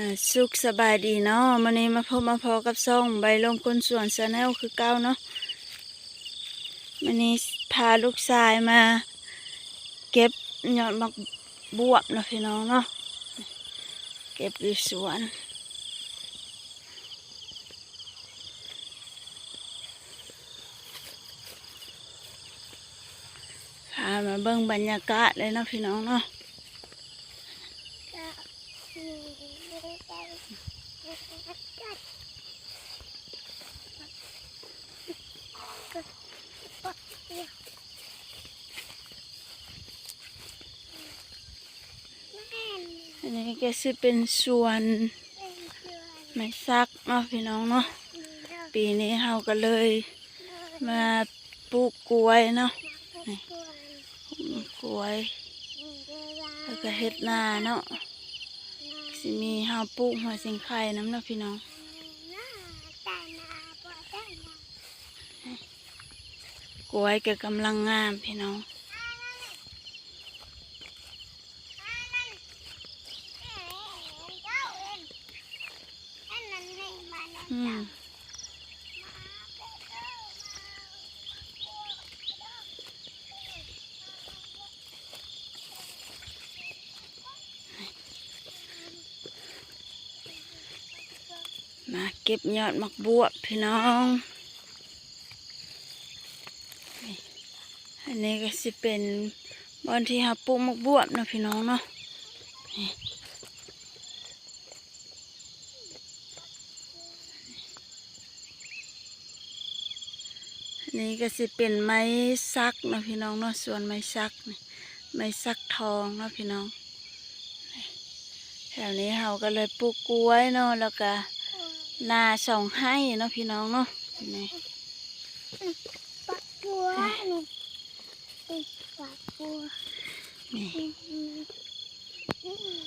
ອ່າ ສຸກສະບາຍດີເນາະ, ມື້ນີ້ມາພົບມາພໍ້ກັບຊ່ອງໃບລົມຄົນສວນ Channel ຄືເກົ່າເນາະ. ມື້ນີ້ພາລູກຊາຍມາເກັບຍອດໝາກບວບເນາະ ພີ່ນ້ອງເນາະ, ເກັບຢູ່ສວນ. ພາມາເບິ່ງບັນຍາກາດເລີຍເນາະ ພີ່ນ້ອງເນາະ. ອັນນີ້ກໍຊິເປັນສວນໄມ້ສັກເນາະ ພີ່ນ້ອງເນາະ. ປີນີ້ເຮົາກໍເລີຍມາປູກກ້ວຍເນາະ, ນີ້ ປູກກ້ວຍ ແລ້ວກໍເຮັດນາເນາະ. ຊິມີເຮົາປູກຫົວຊິງໄຄນຳເນາະ ພີ່ນ້ອງ. ກ້ວຍກໍກຳລັງງາມ ພີ່ນ້ອງ. ອືມ ມາເກັບຍອດໝາກບວບ ພີ່ນ້ອງ. ອັນນີ້ກໍຊິເປັນບ່ອນທີ່ເຮົາປູກໝາກບວບເນາະ ພີ່ນ້ອງເນາະ. ນີ້ ອັນນີ້ກໍຊິເປັນໄມ້ສັກເນາະ ພີ່ນ້ອງເນາະ, ສວນໄມ້ສັກນີ້ ໄມ້ສັກທອງເນາະ ພີ່ນ້ອງ. ແຖວນີ້ເຮົາກໍເລີຍປູກກ້ວຍເນາະ ແລ້ວກໍນາສອງໄຮ່ເນາະ ພີ່ນ້ອງເນາະ. ນີ້ ອືມ ຝັກບົວ ນີ້ ນີ້ ຝັກບົວ ນີ້ ອືມ ອືມ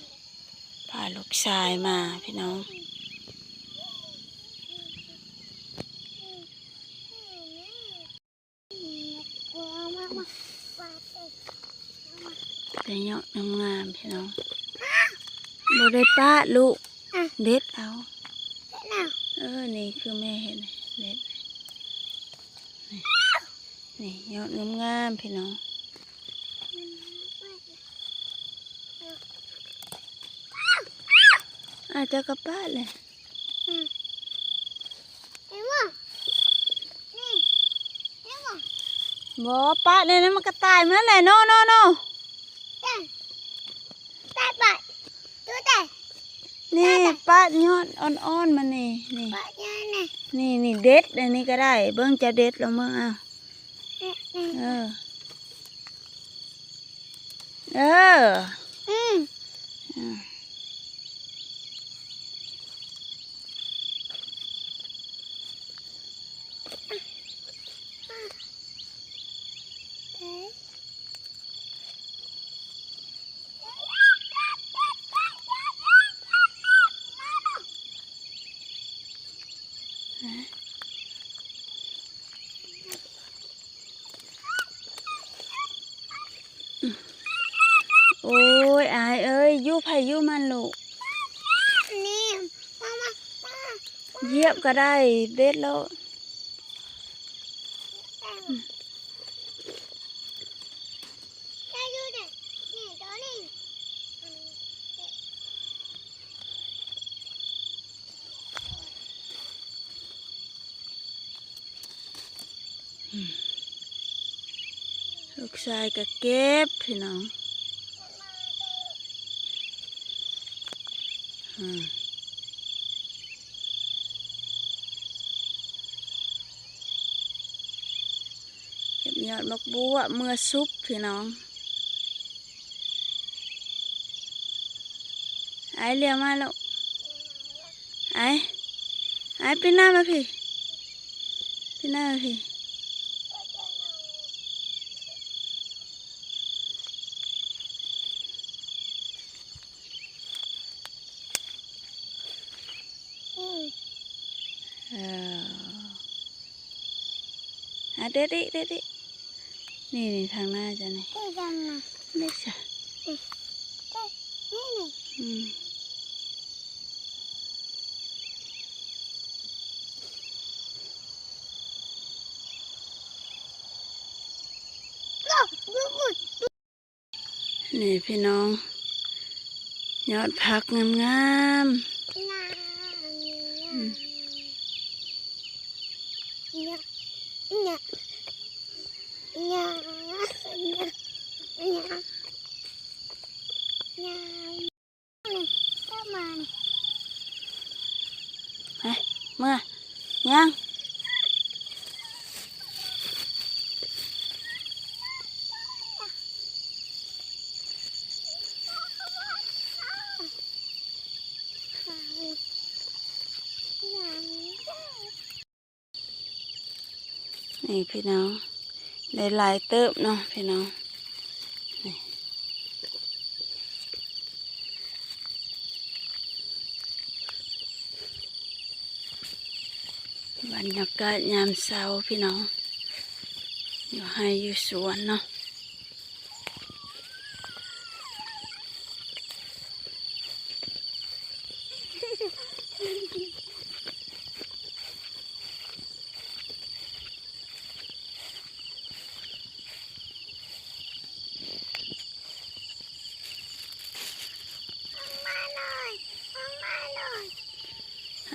ພາລູກຊາຍມາ ພີ່ນ້ອງ. ແຕ່ຍອດງາມໆ ພີ່ນ້ອງ. ບໍ່ໄດ້ປາດລູກ ອະ ເດັດເອົາ ເດັດເອົາ. ເອີ ນີ້ຄືແມ່ເຮັດ ເດັດ ນີ້ ນີ້ຍອດງາມໆ ພີ່ນ້ອງ. ອາດຈະກະປາດແຫຼະ ອືມ ເຫັນບໍ່? ນີ້ ເຫັນບໍ່? ບໍ່ ປາດແນວນັ້ນມັນກະຕາຍໝົດແຫຼະ. ໂນ ໂນ ໂນ ຕາຍ ຕາຍ ປາດ ນີ້ ປາດຍອດອ່ອນໆ ມັນນີ້ ນີ້ ປາດຍອດນີ້ ນີ້ ນີ້ ເດັດ ອັນນີ້ກໍໄດ້. ເບິ່ງ ຈະເດັດລອງເບິ່ງ ເອົາ ເອີ ເອີ ອືມ ອືມ. ໂອ້ຍ ອາຍເອີຍ ຢູ່ໃຜຢູ່ມັນລູກ ນີ້ ມາ ມາ ມາ ຢຽບກໍໄດ້ ເດັດໂລດ. ອືມ ລູກຊາຍກໍເກັບ ພີ່ນ້ອງ. ອືມ ເກັບຍອດໝາກບົວເມືອຊຸບ ພີ່ນ້ອງ. ອ້າຍ ລຽວມາລູກ ອ້າຍ ອ້າຍ ປີນໜ້າມາພີ້ ປີນໜ້າມາພີ້. ອືມ ເອີ ອາ ເດັດອີກ ເດັດອີກ. ນີ້ ນີ້ ທາງໜ້າເຈົ້ານີ້ ນີ້ ທາງໜ້າ ນີ້ຊະ ນີ້ ນີ້ ນີ້ ອືມ. ນີ້ພີ່ນ້ອງ ຍອດຜັກງາມໆ ອືມ ໄປ ເມືອ ຍ່າງ ນີ້ພີ່ນ້ອງ ໄດ້ຫຼາຍເຕີບເນາະພີ່ນ້ອງ ນີ້ ບັນຍາກາດຍາມເຊົ້າພີ່ນ້ອງ ຢູ່ໄຮ່ຢູ່ສວນເນາະ.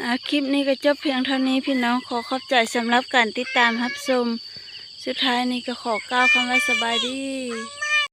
ອ່າ ຄລິບນີ້ກໍຈົບພຽງເທົ່ານີ້ພີ່ນ້ອງ ຂໍຂອບໃຈສຳລັບການຕິດຕາມຮັບຊົມ ສຸດທ້າຍນີ້ກໍຂໍກ່າວຄຳວ່າສະບາຍດີ.